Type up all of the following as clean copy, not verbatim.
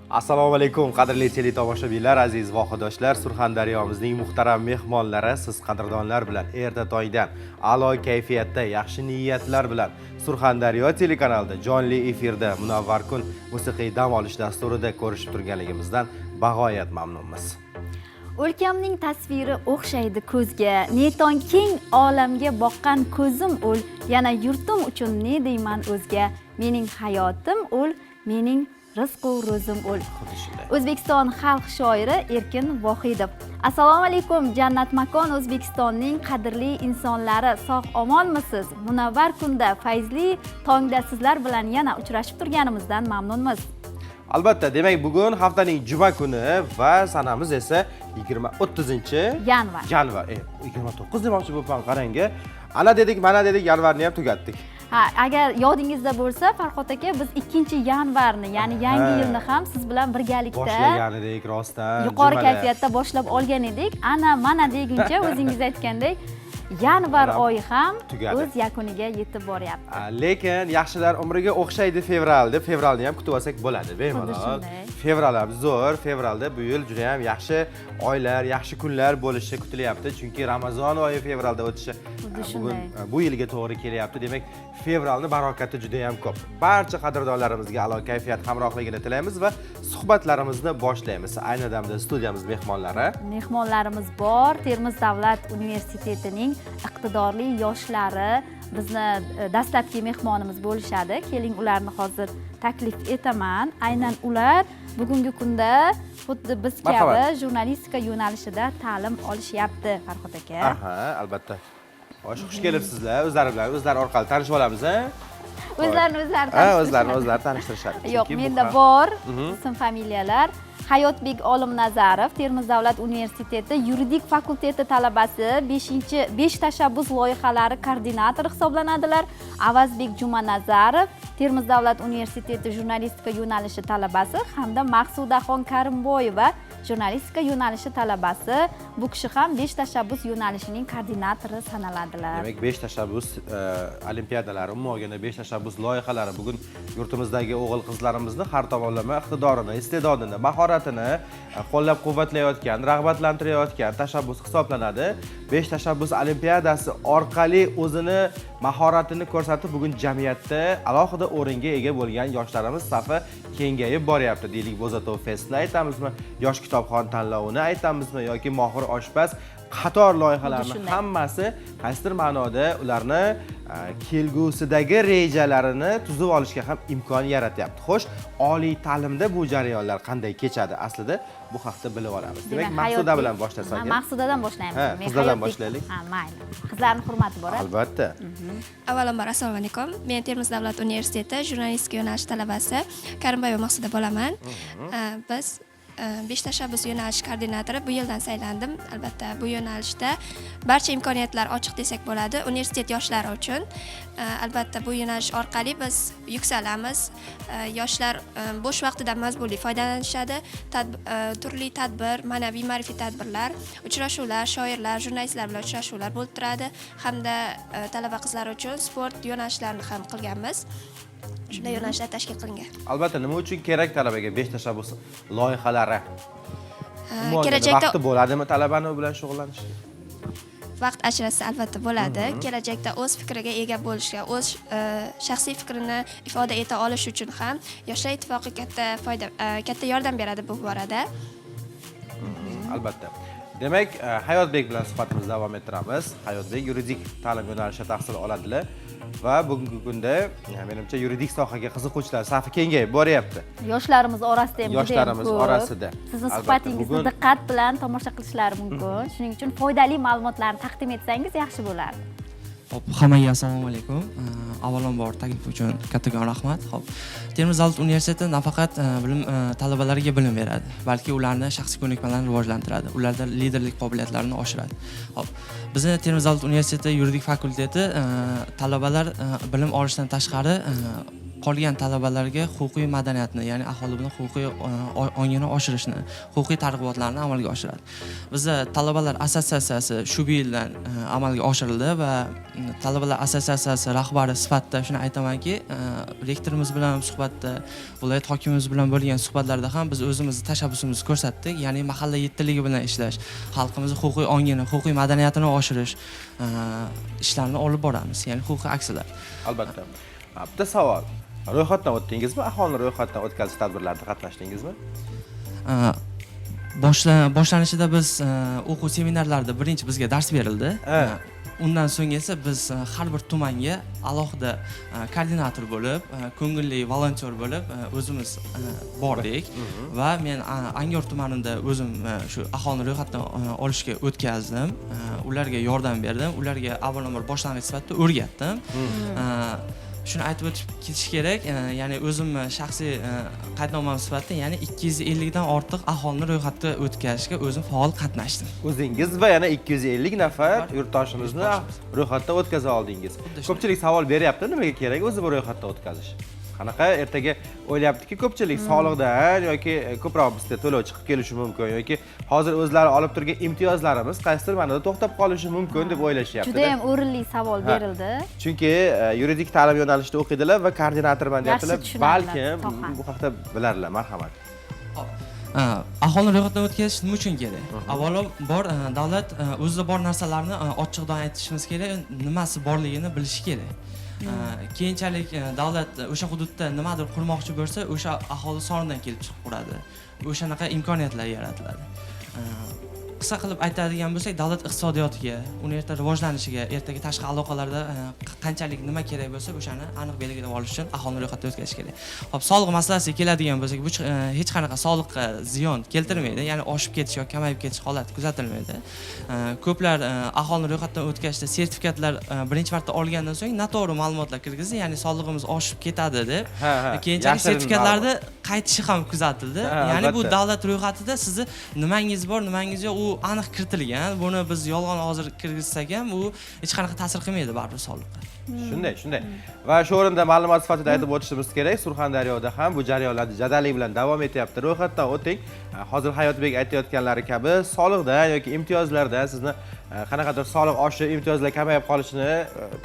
Assalomu alaykum, qadrli teletomoshabinlar, aziz vohadoshlar, Surxondaryomizning muhtaram mehmonlari. Siz qadrdonlar bilan erta tongdan a'lo kayfiyatda, yaxshi niyatlar bilan Surxondaryo telekanalida jonli efirda "Munavvar kun" musiqiy dam olish dasturida ko'rishib turganligimizdan bag'oyat mamnunmiz. O'lkamning tasviri o'xshaydi ko'zga, neton keng olamga boqqan ko'zim ul, yana yurtim uchun ne deyman o'zga, mening hayotim ul, mening rizqu ro'zim ul. Xuddi shunday. O'zbekiston xalq shoiri Erkin Vohidov. Assalomu alaykum, jannat makon O'zbekistonning qadrli insonlari, sog' omonmisiz? Munavvar kunda, fayzli tongda sizlar bilan yana uchrashib turganimizdan mamnunmiz. Albatta, demak, bugun haftaning juma kuni va sanamiz esa 20 30 yanvar. Yanvar, 29 demoqchi bo'libman, qarang. Ana dedik, mana dedik, yanvarni ham tugatdik. Ha, agar yodingizda bo'lsa, Farhod aka, biz 2-yanvarni, ya'ni yangi yilni ham siz bilan birgalikda boshlagan edik rostdan yuqori jumada. kayfiyatda boshlab olgan edik. Ana mana deguncha, o'zingiz aytgandek, yanvar Mana oyi ham tugadi. o'z yakuniga yetib boryapti. Lekin yaxshilar umriga o'xshaydi fevral deb, fevralni ham kutib olsak bo'ladi bemalol. Shunday. Fevral ham zo'r. Fevralda bu yil juda ham yaxshi oylar, yaxshi kunlar bo'lishi kutilyapti, chunki Ramazon oyi fevralda o'tishi Xuddi bugun shunday. bu yilga to'g'ri kelyapti. Demak, fevralni barokati juda ham ko'p. Barcha qadrdonlarimizga a'lo kayfiyat hamrohligini tilaymiz va suhbatlarimizni boshlaymiz. Ayni damda studiyamiz mehmonlari Mehmonlarimiz bor. Termiz davlat universitetining iqtidorli yoshlari bizni dastlabki mehmonimiz bo'lishadi. Keling, ularni hozir taklif etaman. Aynan ular bugungi kunda xuddi biz kabi Marhamat. jurnalistika yo'nalishida ta'lim olishyapti, Farhod aka. Aha, albatta. Xo'sh, xush kelibsizlar. O'zlari bilan o'zlari orqali tanishib olamiz, a? O'zlarini o'zlari Ha, o'zlarini tanishtirishadi. o'zlari tanishtirishadi. Yo'q, Chunki bu menda bor ism familiyalar. Hayotbek Olimnazarov, Termiz davlat universiteti yuridik fakulteti talabasi, beshinchi besh tashabbus loyihalari koordinatori hisoblanadilar. Avazbek Jumanazarov, Termiz davlat universiteti jurnalistika yo'nalishi talabasi hamda Maqsudaxon Karimboyeva, jurnalistika yo'nalishi talabasi. Bu kishi ham besh tashabbus yo'nalishining koordinatori sanaladilar. Demak, besh tashabbus olimpiadalari, umuman olganda besh tashabbus loyihalari bugun yurtimizdagi o'g'il qizlarimizni har tomonlama iqtidorini, iste'dodini, mahoratini qo'llab quvvatlayotgan, rag'batlantirayotgan tashabbus hisoblanadi. Besh tashabbus olimpiadasi orqali o'zini mahoratini ko'rsatib, bugun jamiyatda alohida o'ringa ega bo'lgan yoshlarimiz safi kengayib boryapti. Deylik, Bo'zatov Festni aytamizmi, Yosh kitobxon tanlovini aytamizmi yoki Mohir oshpaz, qator loyihalarni Xuddi shunday. hammasi qaysidir ma'noda ularni kelgusidagi rejalarini tuzib olishga ham imkon yaratyapti. Xo'sh, oliy ta'limda bu jarayonlar qanday kechadi? Aslida bu haqda bilib olamiz. Demak, Maqsuda bilan boshlasak. Ha, Maqsudadan boshlaymiz. Ha, Demak, qizlardan boshlaylik. Ha, mayli. Qizlarni hurmati bor, a? Albatta. Avvalambor, assalomu alaykum. Men Termiz davlat universiteti jurnalistika yo'nalishi talabasi Karimboyeva Maqsuda bo'laman. Biz besh tashabbus yo'nalishi koordinatori bu yildan saylandim. Albatta, bu yo'nalishda barcha imkoniyatlar ochiq desak bo'ladi universitet yoshlari uchun. Albatta, bu yo'nalish orqali biz yuksalamiz. Yoshlar bo'sh vaqtidan mazmunli foydalanishadi. Turli tadbir, ma'naviy ma'rifiy tadbirlar, uchrashuvlar, shoirlar, jurnalistlar bilan uchrashuvlar bo'lib turadi hamda talaba qizlar uchun sport yo'nalishlarini ham qilganmiz. Shunday yo'nalishlar tashkil qilingan. Albatta, nima uchun kerak talabaga besh tashabbus loyihalari? Umuman olganda Kelajakda vaqti bo'ladimi talabani u bilan shug'ullanishga? Vaqt ajratsa, albatta bo'ladi. Kelajakda o'z fikriga ega bo'lishga, o'z shaxsiy fikrini ifoda eta olish uchun ham Yoshlar ittifoqi katta foyda, katta yordam beradi bu borada. Albatta. Demak, Hayotbek bilan suhbatimizni davom ettiramiz. Hayotbek yuridik ta'lim yo'nalishida tahsil oladilar va bugungi kunda menimcha, yuridik sohaga qiziquvchilar safi kengayib boryapti. Yoshlarimiz orasida ham judayam Yoshlarimiz ko'p. orasida. Sizni Albatta, suhbatingizni diqqat bilan tomosha qilishlari mumkin. Shuning uchun foydali ma'lumotlarni taqdim etsangiz, yaxshi bo'lardi. Xo'p, hammaga assalomu alaykum. Avvalambor, taklif uchun kattakon rahmat. Xo'p, Termiz davlat universiteti nafaqat bilim talabalarga bilim beradi, balki ularni shaxsiy ko'nikmalarini rivojlantiradi, ularda liderlik qobiliyatlarini oshiradi. Xo'p, bizni Termiz davlat universiteti yuridik fakulteti talabalar bilim olishdan tashqari Qolgan talabalarga huquqiy madaniyatni, ya'ni aholi bilan huquqiy ongini oshirishni, huquqiy targ'ibotlarni amalga oshiradi. Bizda talabalar assotsiatsiyasi shu yildan amalga oshirildi va talabalar assotsiatsiyasi rahbari sifatida shuni aytamanki, rektorimiz bilan suhbatda, viloyat hokimimiz bilan bo'lgan suhbatlarda ham biz o'zimizni tashabbusimizni ko'rsatdik, ya'ni mahalla yettiligi bilan ishlash, xalqimizni huquqiy ongini, huquqiy madaniyatini oshirish ishlarini olib boramiz, ya'ni huquqiy aksiyalar. Albatta. Bitta savol. Ro'yxatdan o'tdingizmi? Aholini ro'yxatdan o'tkazish tadbirlarida qatnashdingizmi? Boshlanishida biz o'quv seminarlarida birinchi bizga dars berildi. Undan so'ng esa biz har bir tumanga alohida koordinator bo'lib, ko'ngilli volontyor bo'lib o'zimiz bordik va men Angor tumanida o'zim shu aholini ro'yxatdan olishga o'tkazdim. Ularga yordam berdim. Ularga avvalambor boshlang'ich sifatida o'rgatdim. Shuni aytib o'tib ketish kerak, ya'ni o'zimni shaxsiy qaydnomam sifatida, ya'ni 250 dan ortiq aholini ro'yxatdan o'tkazishga o'zim faol qatnashdim. O'zingiz va yana 250 nafar yurtdoshimizni ro'yxatdan o'tkaza oldingiz. Xuddi shunday. Ko'pchilik savol beryapti, nimaga kerak o'zi bu ro'yxatdan o'tkazish? Qanaqa ertaga o'ylayaptiki ko'pchilik soliqdan yoki ko'proq bizda to'lov chiqib kelishi mumkin yoki hozir o'zlari olib turgan imtiyozlarimiz qaysidir ma'noda to'xtab qolishi mumkin deb o'ylashyapti. Juda ham o'rinli savol berildi. Chunki yuridik ta'lim yo'nalishida o'qiydilar va koordinatorman deyaptilar. Yaxshi tushunadilar Balkim sohani. bu haqda bilarlar. Marhamat. Aholini ro'yxatdan o'tkazish nima uchun kerak? Avvalo bor davlat o'zida bor narsalarni ochiqdan aytishimiz kerak, nimasi borligini bilishi kerak. Keyinchalik davlat o'sha hududda nimadir qurmoqchi bo'lsa, o'sha aholi sonidan kelib chiqib quradi. O'shanaqa imkoniyatlar yaratiladi. Qisqa qilib aytadigan bo'lsak, davlat iqtisodiyotiga, uni erta rivojlanishiga, ertaga tashqi aloqalarda qanchalik nima kerak bo'lsa, o'shani aniq belgilab olish uchun aholini ro'yxatdan o'tkazish kerak. Xo'p, soliq masalasiga keladigan bo'lsak, bu hech qanaqa soliqqa ziyon keltirmaydi, ya'ni oshib ketish yoki kamayib ketish holati kuzatilmaydi. Ko'plar aholini ro'yxatdan o'tkazishda sertifikatlar birinchi marta olgandan so'ng noto'g'ri ma'lumotlar kirgizdi, ya'ni solig'imiz oshib ketadi deb. Ha, ha. Keyinchalik Yashirin sertifikatlarni qaytishi ham kuzatildi. Ya'ni bu albatta. davlat ro'yxatida sizni nimangiz bor, nimangiz yo'q, u aniq kiritilgan. Buni biz yolg'on hozir kirgizsak ham, u hech qanaqa ta'sir qilmaydi baribir soliqqa. Shunday, shunday. Va shu o'rinda ma'lumot sifatida aytib o'tishimiz kerak, Surxondaryoda ham bu jarayonlar jadallik bilan davom etyapti. Ro'yxatdan o'ting. Hozir Hayotbek aytayotganlari kabi soliqdan yoki imtiyozlardan sizni qanaqadir soliq oshib, imtiyozlar kamayib qolishini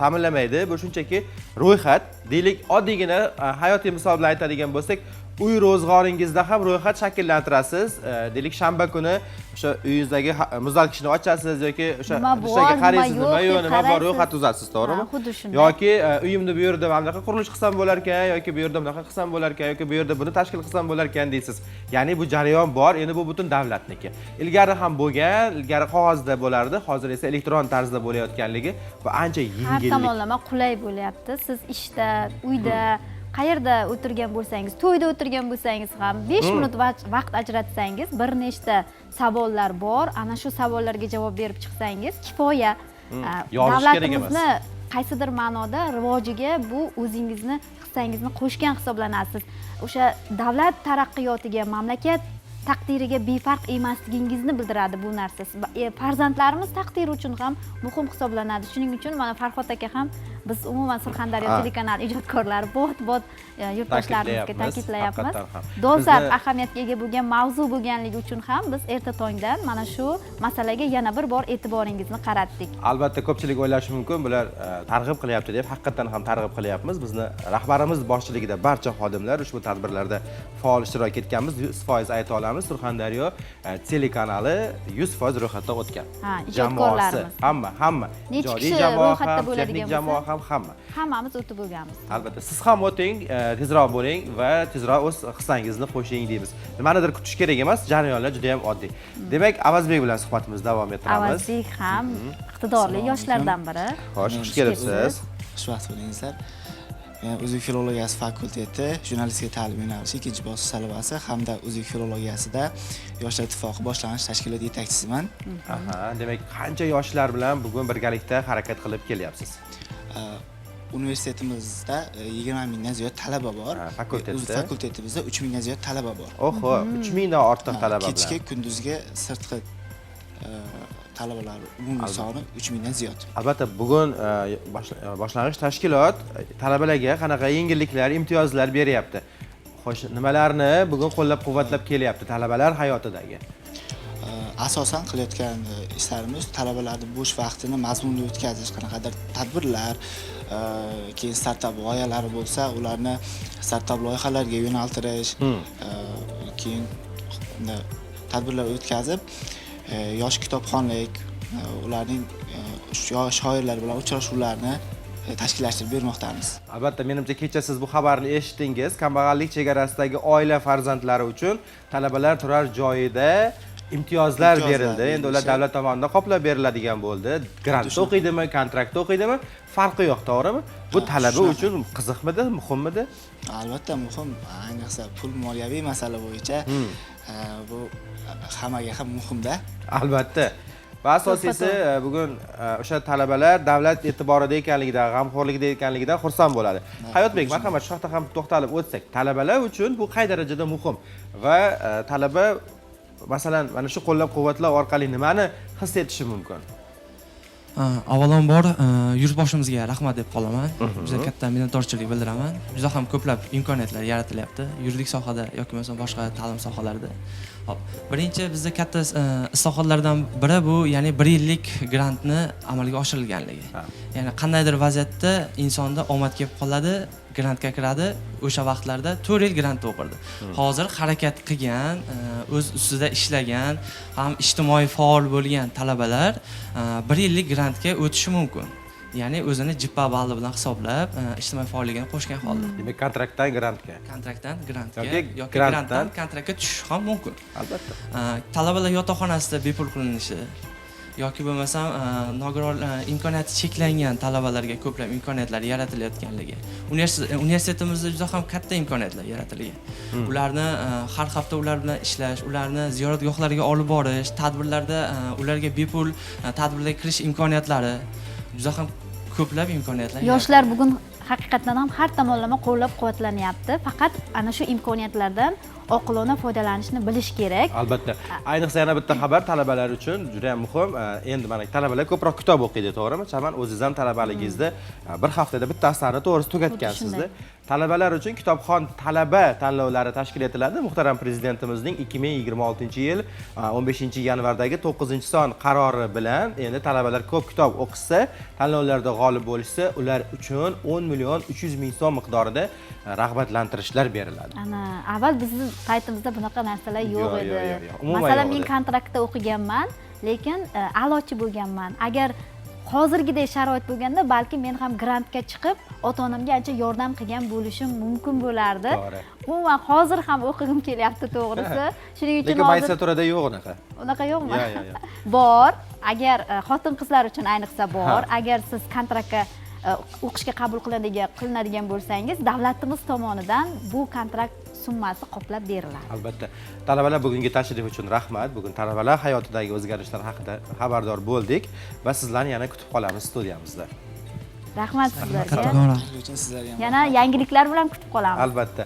ta'minlamaydi. Bu shunchaki ro'yxat. Deylik, oddiygina hayotiy misol bilan aytadigan bo'lsak, uy ro'zg'oringizda ham ro'yxat shakllantirasiz. Deylik, shanba kuni o'sha uyingizdagi muzlatgichni ochasiz yoki o'sha Nima bor, idishlarga nima qaraysiz, yo'q nima yo'q, deb nima bor, qaraysiz. ro'yxat tuzasiz, to'g'rimi? Ha, xuddi shunday. Yoki uyimni bu yerda mana bunaqa qurilish qilsam bo'lar ekan, yoki bu yerda bunaqa qilsam bo'lar ekan, yoki bu yerda buni tashkil qilsam bo'lar ekan deysiz. Ya'ni bu jarayon bor, endi bu butun davlatniki. Ilgari ham bo'lgan, ilgari qog'ozda bo'lardi, hozir esa elektron tarzda bo'layotganligi va ancha Har yengillik. tomonlama qulay bo'lyapti. Siz ishda, uyda, qayerda o'tirgan bo'lsangiz, to'yda o'tirgan bo'lsangiz ham 5 minut vaqt ajratsangiz, bir nechta savollar bor. Ana shu savollarga javob berib chiqsangiz kifoya. Yozish kerak emas. Davlatimizni qaysidir ma'noda rivojiga bu o'zingizni hissangizni qo'shgan hisoblanasiz. O'sha davlat taraqqiyotiga, mamlakat taqdiriga befarq emasligingizni bildiradi bu narsa. Farzandlarimiz taqdiri uchun ham muhim hisoblanadi. Shuning uchun mana Farhod aka ham, biz umuman Surxondaryo telekanali ijodkorlari bot-bot yurtdoshlarimizga Ta'kidlayapmiz, ta'kidlayapmiz. haqiqatdan ham. Dolzarb Bizni ahamiyatga ega bo'lgan mavzu bo'lganligi uchun ham biz erta tongdan mana shu masalaga yana bir bor e'tiboringizni qaratdik. Albatta ko'pchilik o'ylashi mumkin, bular targ'ib qilyapti deb, haqiqatdan ham targ'ib qilyapmiz. Bizni rahbarimiz boshchiligida barcha xodimlar ushbu tadbirlarda faol ishtirok etganmiz. 100% ayta olamiz, Surxondaryo telekanali 100% ro'yxatdan o'tgan. Ha, Jamoasi, ijodkorlarimiz. hamma, hamma. Necha Ijodiy kishi jamoa ro'yxatda ham, bo'ladigan texnik bo'lsa? jamoa ham, hamma. Hammamiz o'tib bo'lganmiz. Albatta, siz ham o'ting, tezroq bo'ling va tezroq o'z hissangizni qo'shing deymiz. Nimanidir kutish kerak emas, jarayonlar juda ham oddiy. Demak, Avazbek bilan suhbatimizni davom ettiramiz. Avazbek ham iqtidorli Assalomu alaykum. yoshlardan biri. Xo'sh, xush kelibsiz. Xushvaqt bo'lingizlar. Men O'zbek filologiyasi fakulteti jurnalistika ta'lim yo'nalishi ikkinchi bosqich talabasi hamda O'zbek filologiyasida Yoshlar ittifoqi boshlang'ich tashkilot yetakchisiman. Aha, demak, qancha yoshlar bilan bugun birgalikda harakat qilib kelyapsiz? Universitetimizda 20 mingdan ziyod talaba bor. Ha, fakultetda. O'z fakultetimizda 3 mingdan ziyod talaba bor. Oho, 3 mingdan ortiq talaba bilan. Kechki, kunduzgi, sirtqi Talabalar umumiy soni 3000 dan ziyod. Albatta, bugun boshlang'ich tashkilot talabalarga qanaqa yengilliklar, imtiyozlar beryapti? Xo'sh, nimalarni bugun qo'llab-quvvatlab kelyapti talabalar hayotidagi? Asosan qilayotgan ishlarimiz talabalarni bo'sh vaqtini mazmunli o'tkazish, qanaqadir tadbirlar, keyin startap g'oyalari bo'lsa, ularni startap loyihalarga yo'naltirish, keyin tadbirlar o'tkazib, yosh kitobxonlik, ularning yosh shoirlar bilan uchrashuvlarni tashkillashtirib bermoqdamiz. Albatta, menimcha, kecha siz bu xabarni eshitdingiz. Kambag'allik chegarasidagi oila farzandlari uchun talabalar turar joyida imtiyozlar Imtiyozlar berildi. Endi ular berilishi. Davlat tomonidan qoplab beriladigan bo'ldi. Grantda o'qiydimi, kontraktda o'qiydimi, farqi yo'q, to'g'rimi? Bu talaba Shunaqa. Uchun qiziqmidi, muhimmidi? Albatta muhim, ayniqsa pul, moliyaviy masala bo'yicha bu hammaga ham muhimda. Albatta. Va asosiysi, bugun o'sha talabalar davlat e'tiborida ekanligidan, g'amxo'rligida ekanligidan xursand bo'ladi. Hayotbek, marhamat, shu haqda ham to'xtalib o'tsak. Talabalar uchun bu qay darajada muhim va talaba, masalan, mana shu qo'llab-quvvatlov orqali nimani his etishi mumkin? Avvalambor yurtboshimizga rahmat deb qolaman. Juda katta minnatdorchilik bildiraman. Juda ham ko'plab imkoniyatlar yaratilyapti yuridik sohada yoki bo'lmasam boshqa ta'lim sohalarida. Hop, birinchi bizda katta islohotlardan biri bu, ya'ni bir yillik grantni amalga oshirilganligi. Ya'ni qandaydir vaziyatda insonda omad kelib qoladi, grantga kiradi, o'sha vaqtlarda 4 yil grantda o'qirdi. Hozir harakat qilgan, o'z ustida ishlagan, ham ijtimoiy faol bo'lgan talabalar bir yillik grantga o'tishi mumkin, ya'ni o'zini JPA balli bilan hisoblab, ijtimoiy faolligini qo'shgan holda. Demak, kontraktdan grantga. Kontraktdan grantga yoki yoki grantdan- grantdan kontraktga tushish ham mumkin. Albatta. Talabalar yotoqxonasida bepul qilinishi yoki bo'lmasam nogiron, imkoniyati cheklangan talabalarga ko'plab imkoniyatlar yaratilayotganligi, universitetimizda juda ham katta imkoniyatlar yaratilgan. Ularni har hafta ular bilan ishlash, ularni ziyoratgohlarga olib borish, tadbirlarda ularga bepul tadbirlarga kirish imkoniyatlari, juda ham ko'plab imkoniyatlar Yoshlar yaratilgan. Bugun haqiqatdan ham har tomonlama qo'llab quvvatlanyapti, faqat ana shu imkoniyatlardan oqilona foydalanishni bilish kerak. Albatta. Ayniqsa, yana bitta xabar talabalar uchun juda ham muhim. Endi mana talabalar ko'proq kitob o'qiydi, to'g'rimi, Chaman? O'zingiz ham talabaligingizda bir haftada bitta asarni, to'g'risi, tugatgansizda. Talabalar uchun kitobxon talaba tanlovlari tashkil etiladi. Muhtaram Prezidentimizning 2026 yil 15 yanvardagi 9 son qarori bilan endi talabalar ko'p kitob o'qishsa, tanlovlarda g'olib bo'lishsa, ular uchun 10 million 300 ming so'm miqdorida rag'batlantirishlar beriladi. Ana, avval bizni paytimizda bunaqa narsalar yo'q Yo'q, edi. yo'q. Umuman Masalan, yo'q men edi. kontraktda o'qiganman, lekin a'lochi bo'lganman. Agar hozirgidek sharoit bo'lganda, balki men ham grantga chiqib, ota onamga ancha yordam qilgan bo'lishim mumkin bo'lardi. Umuman, hozir ham o'qigim kelyapti, to'g'risi. Shuning uchun Lekin hozir magistraturada yo'q unaqa. Unaqa yo'qmi? Yo'q. Bor, agar xotin qizlar uchun ayniqsa bor. Agar siz kontraktga o'qishga qabul qilinadigan bo'lsangiz, davlatimiz tomonidan bu kontrakt summasi qoplab beriladi. Albatta. Talabalar, bugungi tashrif uchun rahmat. Bugun talabalar hayotidagi o'zgarishlar haqida xabardor bo'ldik va sizlarni yana kutib qolamiz studiyamizda. Rahmat sizlarga. Kattakon rahmat. Taklif uchun sizlarga ham Yana yangiliklar bilan kutib qolamiz. Albatta.